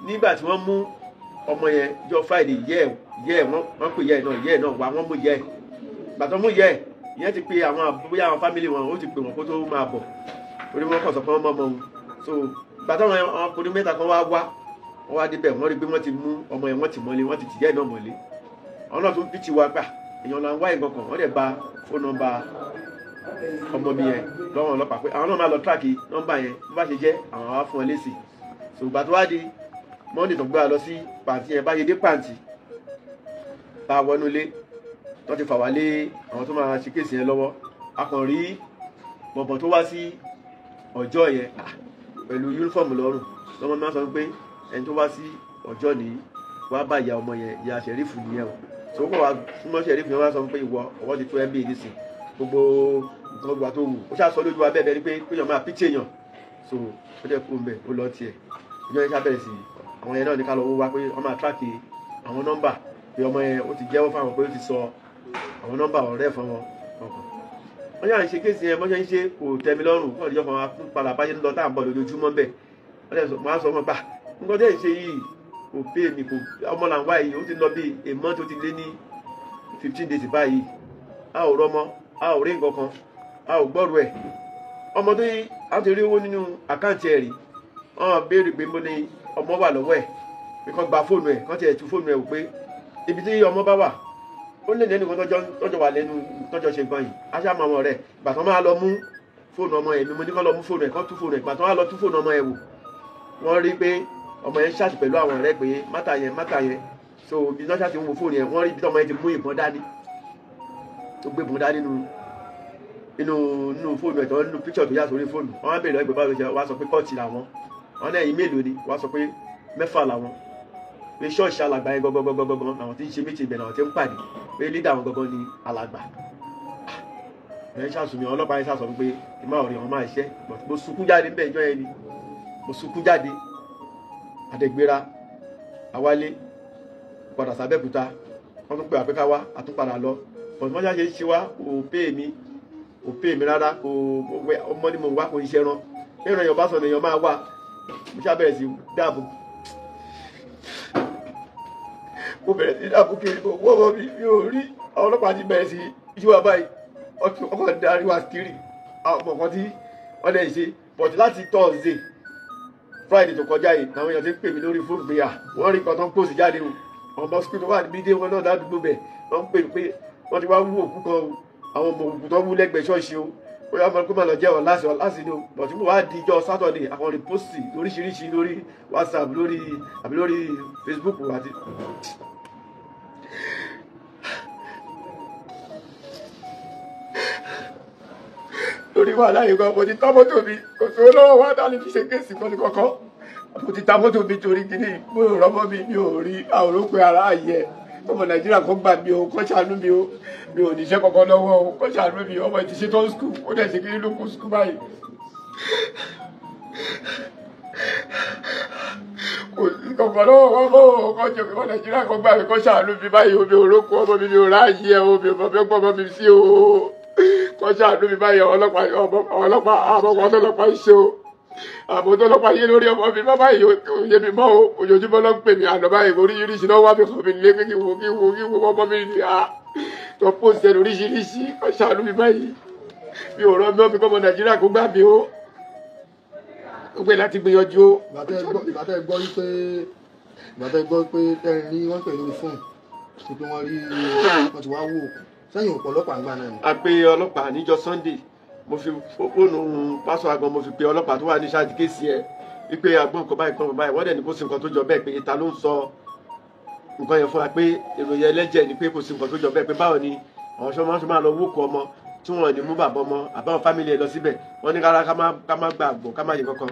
nígbà tí wọ́n mú ọmọ yẹn jọ Friday, yẹ yẹ wọ́n pè yẹ náà, yẹ náà wá, wọ́n mú yẹ. Gbàtọ́ mú yẹ ìyẹn ti pe àwọn bóyá àwọn family wọn, ó ti pè wọ́n kó tó máa bọ̀, torí wọ́n kàn sọ pé wọ́n mọ́ ọmọ wọn. So gbàtọ́ àwọn ọkùnrin mẹ́ta kan wá wá, wọ́n wá débẹ̀, wọ́n rí pé wọ́n ti mú ọmọ yẹn, wọ́n ti mọ́lé, wọ́n ti tìyẹ́ náà mọ́lé. Àwọn náà tún bí tiwa gbà, èèyàn là ń wá ìgbọ̀n kan. Wọ́n dẹ̀ gba fóònù nọ́mbà ọmọ mi yẹn lọ́wọ́ ọlọ́pàá, pé àwọn náà máa lọ track nọ́mbà yẹn, bó bá ṣe jẹ́ àwọn wá fún ẹ lésì. So ìgbà tó wá di Monday tó gbé wa lọ sí Pàǹtí yẹn, bá ṣe dé Pàǹtí, bá wọnú ilé tó ti fà wá lé àwọn tó máa ṣe case yẹn lọ́wọ́, a kàn rí bọ̀bọ̀ tó wá sí ọjọ́ yẹn pẹ̀lú uniform lọ́rùn lọ́mọ. Máa sọ pé ẹni tó wá sí ọjọ́ nìyí wá bá ìyá ọmọ yẹn, ìyá Sheriff nìyẹn o. So ó kọ̀ wá súnmọ́ Sheriff yẹn, wá sọ pé ìwọ ọwọ́ ti tó ẹ́ bí nísìn, gbogbo nǹkan gbogbo tó wù ó ṣáà sọ lójú wa bẹ́ẹ̀ bẹ́ẹ̀ ni pé kéèyàn máa píṣẹ́ èèyàn. So ó dẹ̀ kú mbẹ̀, ó lọ tiẹ̀. Ìjọ yẹn ṣàbẹ̀rẹ̀ sí àwọn yẹn náà ní ká lọ wó wá, pé wọ́n máa track àwọn nọ́mbà, pé ọmọ yẹn ó ti jẹ́wọ́ fáwọn pé ó ti sọ àwọn nọ́mbà ọ̀rẹ́ fún wọn ọkàn. Wọ́n yà ń ṣe case yẹn, bọ́n ṣe ń ṣe kò tẹ́ mi lọ́rùn. Kọ́ ọ̀díjọ́ kan wá padà bá ṣe ń lọ tá à ń bọ̀ lójoojúmọ́ bẹ́ẹ̀, wọ́n dẹ̀ sọ, wọ́n á sọ fún gbà nǹkan tẹ́ ẹ̀ ṣe yìí kò pé mi, kò ọmọ là ń wá yìí, ó ti lọ bí a month, ó ti lé ní 15 days báyìí, a ò rọmọ, a ò rí nǹkan kan, a ò gbọ́rù ẹ̀. Ọmọ tó yí a ti rí owó nínú àkáǹtì ẹ̀ rí, wọ́n béèrè pé mo ní ọmọ wà lọ́wọ́ ẹ̀, pé kán gba fóònù ẹ̀, kán tiẹ̀ tú fóònù ẹ̀ wò, pé ibi tí ọmọ bá wà, ó lè lẹ́nu kan tọ́jọ́ wà lẹ́nu tọ́jọ́ ṣe nǹkan yìí, aṣá máa mọ̀ rẹ̀. Gbà tán máa lọ mú fóònù ọmọ yẹn, mi mo ní kán lọ mú fóònù ẹ̀, kán tú fóònù ẹ̀. Gbà tán máa lọ tú fóònù ọmọ yẹn wò, wọ́n rí pé ọmọ yẹn chat pẹ̀lú àwọn ọ̀rẹ́ pé matter yẹn, matter yẹn. So ibi tí wọ́n chat ń wo fóònù yẹn, wọ́n rí ibi tí ọmọ yẹn ti mú ìbọn dání. tó gbé bùn dání nínú fóònù ẹ̀tọ́ nínú píkṣọ̀ tó yà sórí fóònù. Wọ́n á bèèrè lọ́gbẹ̀ẹ́ báwo ló ṣe wá sọ pé kọ́ọ̀tì làwọn, wọ́n náà yìí mélòó ni, wá sọ pé 6 làwọn, pé ṣọ́ọ̀ṣì alàgbà yẹn gangan làwọn tí ń ṣe méjì ibẹ̀ làwọn tí ń pàdé, pé lídà àwọn gangan ni alàgbà. Ẹ̀ ṣàṣùmí ọlọ́pàá yẹn ṣàṣọ pé ìmọ̀ ọ̀rẹ́ wọn máa ṣiṣẹ́. Mo sunkún jáde níbẹ̀ ìjọ yẹn ni mo sunkún jáde, àdẹ̀gbéra àwálé padà sábẹ́kúta, wọ́n tún pè wá pé ká wá, àtúnpadà lọ. But wọ́n ṣàṣe ń ṣe wá kò pè mí, kò pè mí rárá, kò ọmọ ni mo wá, kò iṣẹ́ rán ẹ̀rọ èèyàn bá sọ̀rọ̀ èèyàn máa wà. Mo ṣá bẹ̀rẹ̀ sí dáàbò, mo bẹ̀rẹ̀ sí dáàbò kiri, mo wọ́ ọmọ mi, mi ò rí. Àwọn ọlọ́pàá ti bẹ̀rẹ̀ sí yí wa báyìí, ọkọ̀ darí wa kiri, àwọn ọmọ kan tí wọ́n lè ṣe. But láti Thursday Friday tó kọjá yìí làwọn èèyàn ti ń pè mí lórí fóònù pé à wọ́n rí nǹkan tó ń pòsì jáde o, àwọn ọmọ sukùl tó wà níbi dé wọn náà ládùúgbò bẹ̀ wọ́n ń pè mí pé wọ́n ti wá wú òkú kan o, àwọn ọmọ òkú tó wú lẹ́gbẹ̀ẹ́ ṣọ́ọ̀ṣì o, ó yá kó má lọ jẹ́ ọ̀làsì ọ̀làsì ni o. But mo wá di ijọ́ Saturday àwọn rìpọ́sì lóríṣiríṣi lórí WhatsApp lórí àbí lórí Facebook àti. Lórí wàhálà yìí kan mo ti ta mọ́tò mi, kò sí olówó wa dá lè fi ṣe kéèsì kan ní kankan. Mo ti ta mọ́tò mi torí kíní, mo ò rọ́mọ́ mi, mi ò rí àwòrán pé ara yẹ. Ọmọ Nàìjíríà kò gbà mí o, kò ṣàánú mi o, mi ò níṣẹ́ kankan lọ́wọ́ o, kò ṣàánú mi. Ọmọ ti ṣe tán skul, ó dẹ̀ ṣe kiri ló kó skul báyìí. Kò sí kankan lọ́wọ́ wọn mọ́ o, kò jẹ́ ọmọ Nàìjíríà kò gbà mí, kò ṣàánú mi báyìí o, mi ò rókun ọmọ mi, mi ò ráàyè o, mi ò mọ̀ bí ó gbọ́ ọmọ mi sí o. Kò ṣàánú mi báyìí, ọlọ́pàá àwọn ọlọ́pàá ń ṣe o, àmọ́ tó lọ́pàá yé lórí ọmọ mi bàbá yìí ò yé mi mọ́ o, ojoojúmọ́ ló ń pè mí àná báyìí oríṣiríṣi lọ́wọ́ mi kàn mí lé pé kí wo kí wo kí wo ọmọ mi ní a tó pòsè oríṣiríṣi. Kò ṣàánú mi báyìí, mi ò rọ mi kọ́ ọmọ Nàìjíríà kó gbà mí o, ó gbé láti gbìyànjú o. Ìgbà tẹ́ gbọ́ pé tẹ́rin ní wọ́n pè lórí fóònù pé wọ́n rí wọ́n ti wá wò ó sẹ́yìn òpó ọlọ́pàá ń gbà náà ni. A pe ọlọ́pàá níjọ́ Sunday, mo fi fóònù pásọ àgbọn, mo fi pe ọlọ́pàá tó wà ní ṣáàjì kéèsì ẹ wípé àgbọn nǹkan báyìí kan báyìí, wọ́n dẹ̀ ní kó sí nǹkan tó jọ bẹ́ẹ̀, pé ta ló ń sọ nǹkan yẹn fún wa, pé ìròyìn ẹlẹ́jẹ̀ ni, pé kò sí nǹkan tó jọ bẹ́ẹ̀, pé báwo ni àwọn ṣọ́ máa ń máa lọ wókù ọmọ tí wọ́n ní mú bàbá ọmọ àbáwọn fámìlì ẹ lọ síbẹ̀. Wọ́n ní rárá ká má gbàgbọ́, ká má yẹ kankan,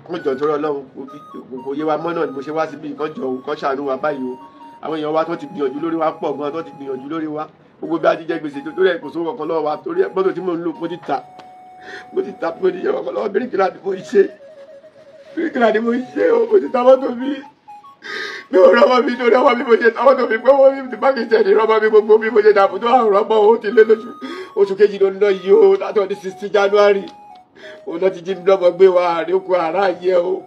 kó jọ torí Ọlọ́run kò yé wa mọ́ náà ni mo ṣe wá síbi nǹkan jọ kó ṣàánú wa báyìí o. Àwọn èèyàn wa tó ti gbìyànjú lórí wa pọ̀ gan, tó ti gbìyànjú lórí wa, gbogbo bí a ti jẹ gbèsè torí ẹ kò sówó kankan lọ́wọ́ wa, torí ẹ mọ́tò tí mò ń lò mo ti ta mo ti yẹ kankan lọ́wọ́, bíríkìlà ni mo ń ṣe, bíríkìlà ni mo ń ṣe o, mo ti ta mọ́tò mi, mi ò rọ́mọ mi torí ọmọ mi mo ṣe ta mọ́tò mi pé wọ́n mi ti bá mi jẹ ní rọ́mọ mi, gbogbo mi mo ṣe dààmú tó àrùn rọ́mọ o ti lé lóṣù oṣù kejì ló ń lọ yìí o, láti ọdún 16 January òun náà ti jí mi lọ́mọ gbé wa àríkù ara yẹ o,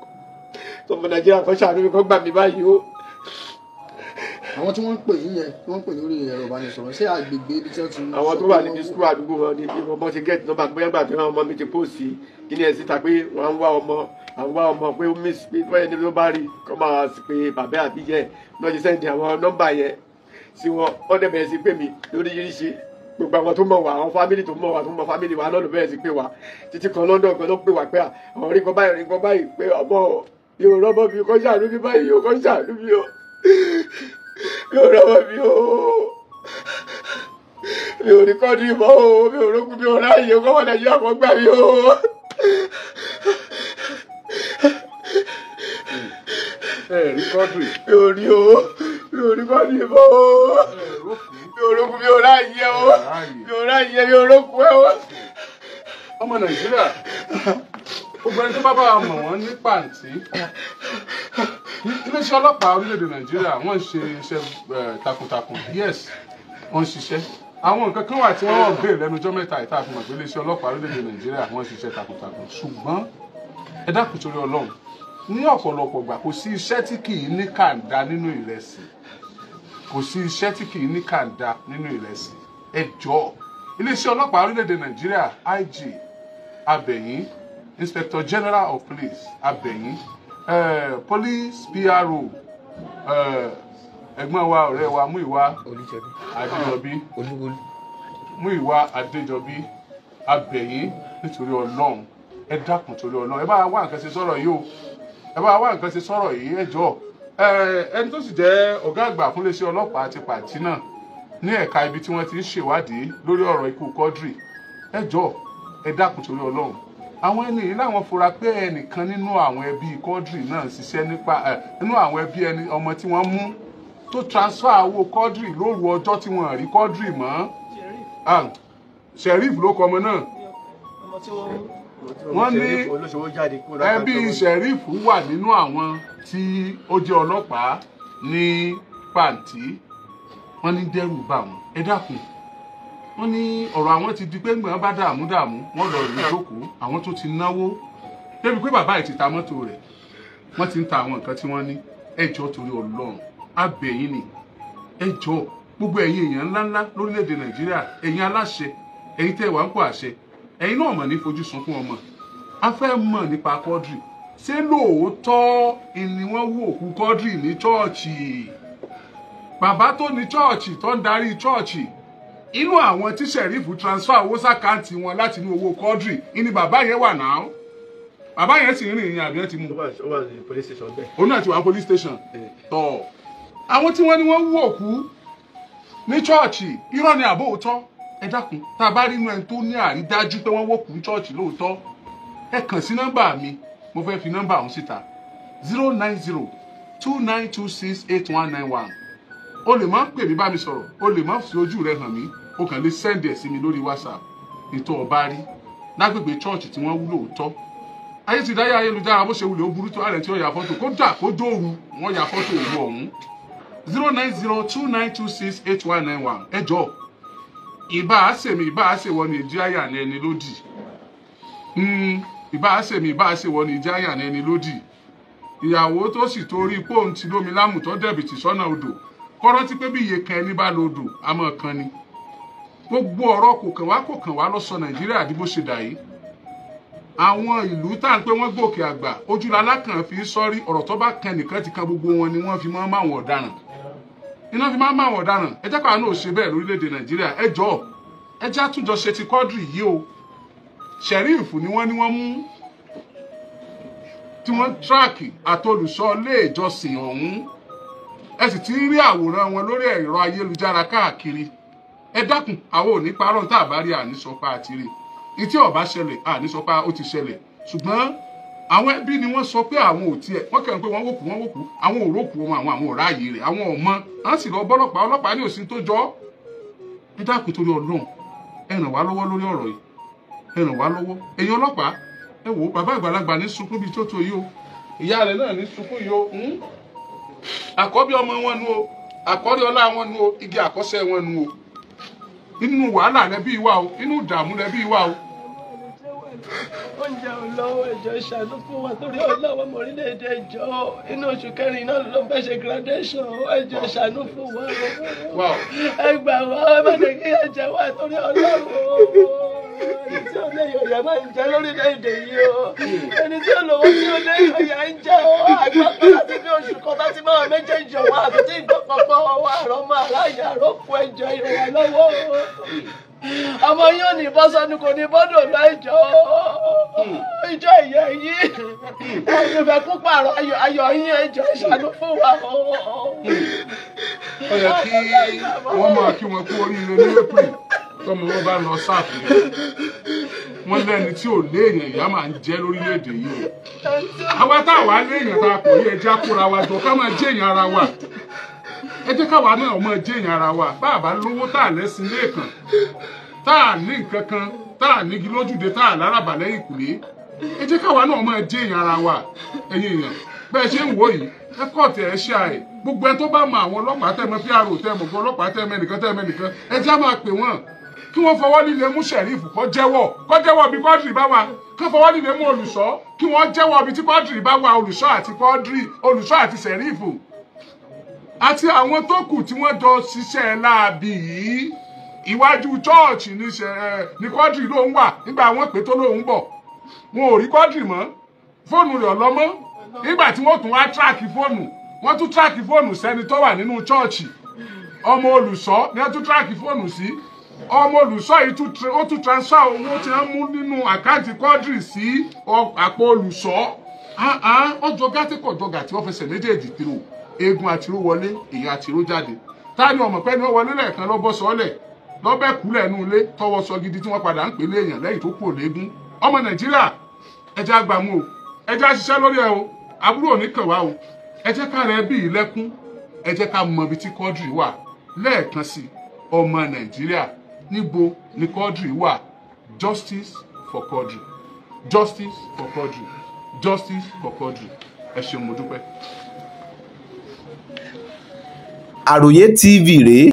tọmọ Nàìjíríà kan ṣàánú mi kan gbà mí báyìí o. Àwọn tí wọ́n ń pè yín yẹn tí wọ́n ń pè lórí ẹ̀rọ ìbánisọ̀rọ̀ ṣé àgbègbè ibi tí wọ́n ti. Àwọn tó wà níbi skul àdúgbò wọn ni bí wọ́n ṣe gẹ́ẹ̀tì nọ́mbà bóyá gbà tí wọ́n ọmọ mi ti póòsì kíní ẹ̀ síta pé wọ́n ń wá ọmọ, àwọn wá ọmọ pé ó miss pé bóyá ẹni tó bá rí kọ́ máa sì pé bàbá àbíyẹ náà ṣe sẹ́ndì àwọn nọ́mbà yẹn sí wọn, wọ́n dẹ̀ bẹ̀rẹ̀ sí pè mí lóríṣiríṣi. Gbogbo àwọn tó mọ̀ wá, àwọn fámìlì tó mọ̀ wá, tó mọ̀ fámìlì wa náà ló bẹ̀rẹ̀ sí pè wá títí kan London gan ló pè wá pé àwọn rí kan báyìí rí kan báyìí pé ọmọ yóò rọ́mọ mi kọ́ ṣàánú mi báyìí yóò kọ́ ṣàánú mi o, mi ò rọ́mọ mi o, mi ò rí kọ́ọ̀dù ìmọ̀ o, mi ò rókun, mi ò ráàyè o, kọ́mọ Nàìjíríà kan gbà mí o. Ẹ rí kọ́ọ̀dù. Mi ò rí o, mi ò rí kọ́ọ̀dù ìmọ̀ o, mi ò rókun, mi ò ráàyè o, mi ò ráàyè, mi ò rókun ẹ o. Ọmọ Nàìjíríà, gbogbo ẹni tó bá bá wa mọ̀ wọ́n ní pàǹtí. Iléeṣẹ́ ọlọ́pàá orílẹ̀-èdè Nàìjíríà wọ́n ń ṣe iṣẹ́ takuntakun, yes, wọ́n ń ṣiṣẹ́. Àwọn nǹkan kan wà tí wọ́n béèrè lẹ́nu ọjọ́ mẹ́ta ìta àfihàn pé iléeṣẹ́ ọlọ́pàá orílẹ̀-èdè Nàìjíríà wọ́n ń ṣiṣẹ́ takuntakun. Ṣùgbọ́n ẹ dákun torí Ọlọ́run, ní ọ̀pọ̀lọpọ̀ ìgbà kò sí iṣẹ́ tí kì í ní kàńdá nínú ìrẹsì, kò sí iṣẹ́ tí kì í ní kàńdá nínú ìrẹsì. Ẹ jọ̀ọ́, iléeṣẹ́ ọlọ́pàá orílẹ̀-èdè Nàìjíríà IG Abẹ̀yìn, Inspector General of Police Abẹ̀yìn, Police PRO ẹ̀gbọ́n wa ọ̀rẹ́ wa Múyìwá Adéjọbí, Múyìwá Adéjọbí, Abẹ̀yìn nítorí Ọlọ́run, ẹ dákun torí Ọlọ́run, ẹ bá wá nǹkan ṣe sọ̀rọ̀ yìí o, ẹ bá wá nǹkan ṣe sọ̀rọ̀ yìí, ẹ jọ̀ọ́. Ẹni tó sì jẹ́ ọ̀gá àgbà fún iléeṣẹ́ ọlọ́pàá ti Pàǹtí náà, ní ẹ̀ka ibi tí wọ́n ti ń ṣèwádìí lórí ọ̀rọ̀ ikú Quadri. Ẹ jọ̀ọ́, ẹ dákun torí Ọlọ́run. Àwọn ẹni yìí láwọn fura pé ẹnìkan nínú àwọn ẹbí Quadri náà ṣiṣẹ́ nípa ẹ nínú àwọn ẹbí ẹni ọmọ tí wọ́n mú tó transfer owó Quadri lóru ọjọ́ tí wọ́n rí Quadri mọ́. Sheriff ló kọ ọmọ náà. Wọ́n ní ẹbí Sheriff wà nínú àwọn tí ó jẹ́ ọlọ́pàá ní Pàǹtí. Wọ́n ní dẹ́rù bà wọ́n. Ẹ dákun, wọ́n ní ọ̀rọ̀ àwọn ti di pé ńgbọ̀n bá dààmú dààmú wọ́n lọ rí jókòó. Àwọn tó ti náwó débi pé bàbá yìí ti ta mọ́tò rẹ̀, wọ́n ti ń ta àwọn nǹkan tí wọ́n ní. Ẹ jọ̀ọ́ torí Ọlọ́run, a bẹ̀ yín ni. Ẹ jọ̀ọ́, gbogbo ẹ̀yin èèyàn ńláńlá lórílẹ̀‐èdè Nàìjíríà, ẹ̀yin aláṣẹ, ẹ̀yin tẹ́ wà ń kó àṣẹ, ẹ̀yin náà mọ̀ ní fojú sunkún ọmọ. A fẹ́ mọ̀ nípa Quadri. Ṣé lóòótọ́ ni wọ́n wú òkú Quadri ní chọ́ọ̀chì? Bàbá tó ní chọ́ọ̀chì, tó ń darí chọ́ọ̀chì, inú àwọn tí Sheriff transfer owó sàkáǹtì wọn láti inú owó Quadri ìní bàbá yẹn wà náà. Bàbá yẹn sì ń rìn ìyẹn àbí ẹ ti mú. Ó wà ní police station bẹ́ẹ̀. Òun náà ti wà ní police station. Tọ́ àwọn tí wọ́n ní wọ́n wú òkú ní chọ́ọ̀chì, irọ́ ni àbó òótọ́? Ẹ dákun, tá a bá rí inú ẹni tó ní àrídájú pé wọ́n wókù ní chọ́ọ̀chì lóòótọ́, ẹ kàn sí nọ́mbà mi. Mo fẹ́ fi nọ́mbà ọ̀hún síta: 09029268191. O lè má pè mí bá mi sọ̀rọ̀, o lè má fi ojú rẹ hàn mí, o kàn lè send ẹ̀ sí mi lórí WhatsApp. Ètò ọba rí lágbègbè chọ́ọ̀chì tí wọ́n wú lóòótọ́. Ayé ti dáyé ayélujára, bó ṣe wulẹ̀ ó burú tó, ààrẹ tí ó ya fọ́tò, kódà kó dóoru wọ́n ya fọ́tò òru ọ̀hún. 09029268191. Ẹ jọ̀ọ́, ìbá àṣèmi ìbá àṣèwọ ni ìdí àyà ní ẹni lódì. Ìbá àṣèmi ìbá àṣèwọ ni ìdí àyà ní ẹni lódì. Ìyàwó tó sì torí pòun ti lómi lámù tó dẹ̀bìtì sọ́nà odò, kọ́rántí pé bí iye kan ẹni bá lo odò àmọ́ kan ni. Gbogbo ọ̀rọ̀ kò kàn wá kò kàn wá ló sọ Nàìjíríà di bó ṣe dà yìí. Àwọn ìlú tá à ń pé wọ́n gòkè àgbà, ojúlálá kan fi ń sọ́rí ọ̀rọ̀ tó bá kan nìkan ti kan gbogbo wọn ni wọ́n fi máa ń máwọn ọ̀daràn. Iná fi máa ń máwọn ọ̀daràn. Ẹ jẹ́ káwa náà ṣe bẹ́ẹ̀ lórílẹ̀‐èdè Nàìjíríà. Ẹ jọ̀ọ́, ẹ jẹ́ àtúnjọ ṣe ti Quadri yìí o. Sheriff ni wọ́n ní wọ́n mú tí wọ́n tíráàkì àtolùṣọ́ ilé ìjọsìn ọ̀hún. Ẹ sì ti ń rí àwòrán wọn lórí ẹ̀rọ ayélujára káàkiri. Ẹ dákun, àwọn ò ní parọ́ tá a bá rí àníṣọpá àti rí ìtí ọba ṣẹlẹ̀, àníṣọpá ó ti ṣẹlẹ̀. Ṣùgbọ́n àwọn ẹbí ni wọ́n sọ pé àwọn ò tiẹ̀, wọ́n kàn pé wọ́n wòkú wọ́n wòkú, àwọn ò rókù wọn, àwọn ò ráàyè rẹ̀, àwọn ò mọ̀. À ń sì lọ bọ́lọ́pàá, ọlọ́pàá ní òsín tó jọ ọ́. Ẹ dákun torí Ọlọ́run, ẹ ràn wá lọ́wọ́ lórí ọ̀rọ̀ yìí, ẹ ràn wá lọ́wọ́. Ẹ̀yin ọlọ́pàá, ẹ wò ó, bàbá àgbàlagbà ní sunkún bíi tó tó yìí o, ìyá rẹ̀ náà ní sunkún yìí o. Àkọ́bí ọmọ wọn nu o, àkọ́rí ọlá wọn nu o, igi àkọ́ṣẹ́ wọn nu o. Inú wàhálà rẹ bí wà o, inú ìdààmú rẹ bí wà o. Oúnjẹ ò lọ́wọ́, ẹ̀jọ̀ ìṣàánú fún wa torí ọlọ́wọ́ ọmọ orílẹ̀-èdè ẹ̀jọ̀. Inú oṣù kẹrin náà ló fẹ́ ṣe graduation, ẹ̀jọ̀ ìṣàánú fún wa. Ẹ gbà wá, ẹ má jẹ́ kí ẹ̀jẹ̀ wà torí ọlọ́wọ́. Ẹni tí ó lé yọ̀yà máa ń jẹ lórílẹ̀-èdè yìí o. Ẹni tí ó lówó tí ó lé yọ̀yà ń jẹ o. Àgbàgbọ́ láti bí oṣù kan bá ti máa méjèèjì ọ̀wá àti tí ìgbọ́pọ̀pọ̀ ọwọ́ àrọ́mọ aláìyá àrọ́kù ẹ̀jọ̀ ìrànlọ́wọ́. Ọmọ yóò ní bọ́sọ́nù kò ní bọ́dọ̀ láìjọ́ ìjọ ìyá yìí. Ẹ̀yin fẹ́ kú pààrọ̀ ayọ̀ yín, ẹjọ́ ìṣàánú fún wa. Ó yẹ kí wọ́n máa kí wọn kú oríire ní April tọmọ wọn bá lọ sáàfin. Wọ́n lẹ́ni tí ò léèyàn ìyá máa ń jẹ lórílẹ̀‐èdè yìí o. Àwa táwa léèyàn tá a kò rí, ẹjẹ́ àkóra wa jọ ká máa jẹ́ èèyàn ara wa. Ẹ jẹ́ káwa náà máa jẹ́ èèyàn ara wa. Bá a bá lówó tá a lẹ́sìn lẹ́ẹ̀kan, tá a ní nǹkan kan, tá a nígi lójúde, tá a lárabà lẹ́yìn ìkùlé, ẹ jẹ́ káwa náà máa jẹ́ èèyàn ara wa. Ẹ̀yin èèyàn, bẹ́ẹ̀ ṣe ń wò yìí, ẹ kọ́ tẹ̀ ẹ ṣe àì. Gbogbo ẹ tó bá mọ àwọn ọlọ́pàá tẹ̀ mọ́ PRO tẹ̀ mọ́ ọlọ́pàá tẹ̀ mọ́ ẹnìkan tẹ̀ mọ́ ẹnìkan, ẹ jẹ́ máa pè wọ́n kí wọ́n fọwọ́ líle mú Sheriff kó jẹ́wọ́, kó jẹ́wọ́ bí Quadri bá wà. Kí wọ́n fọwọ́ líle mú olùṣọ́ kí wọ́n jẹ́wọ́ bí tí Quadri bá wà. Olùṣọ́ àti Quadri, olùṣọ́ àti Sheriff àti àwọn tó kù tí wọ́n jọ ṣiṣẹ́ láabi yìí. Iwájú chọ́ọ̀chì ní Quadri ló ń wà nígbà wọ́n pè tó lóun bọ̀. Wọn ò rí Quadri mọ́, fóònù rẹ̀ ọlọ́mọ́. Nígbà tí wọ́n tún wá tíráàkì fóònù, wọ́n tún tíráàkì fóònù sẹ́ni tó wà nínú chọ́ọ̀chì. Ọmọ olùṣọ́ ni wọ́n tún tíráàkì fóònù sí. Ọmọ olùṣọ́ yìí ó tún transfer owó tí wọ́n mú nínú àkáǹtì Quadri sí àpò olùṣọ́. Ọjọ́ gàtí kọjọ́ gàtí wọ́n fẹsẹ̀ méjèèjì tìrò. Eegun àtiró wọlé, èèyàn àtiró jáde. Ta ni ọmọ pẹ́ ni ó wọlé lẹ́ẹ̀kan ló bọ́ sọ́ọ́lẹ̀ lọ́bẹ̀ kú lẹ́nu ilé tọwọ́ sọ gidi tí wọ́n padà ń pè léèyàn lẹ́yìn tó kú òléegún. Ọmọ Nàìjíríà, ẹ jẹ́ àgbàmú o, ẹ jẹ́ àṣiṣẹ́ lórí ẹ o, àbúrò ò ní kàn wá o. Ẹ jẹ́ ká rẹ bí ilẹ̀kùn, ẹ jẹ́ ká mọ ibi tí Quadri wà. Lẹ́ẹ̀kan sí, ọmọ Nàìjíríà, níbo ni Quadri wà? Justice for Quadri, justice for Quadri, justice for Quadri. Ẹ ṣeun, mo dúpẹ́. Àròyé TV rèé.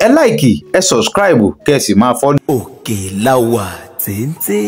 Ẹ like, ẹ subscribe, kẹ́ ẹ sì máa follow. Òkè la wà téńté.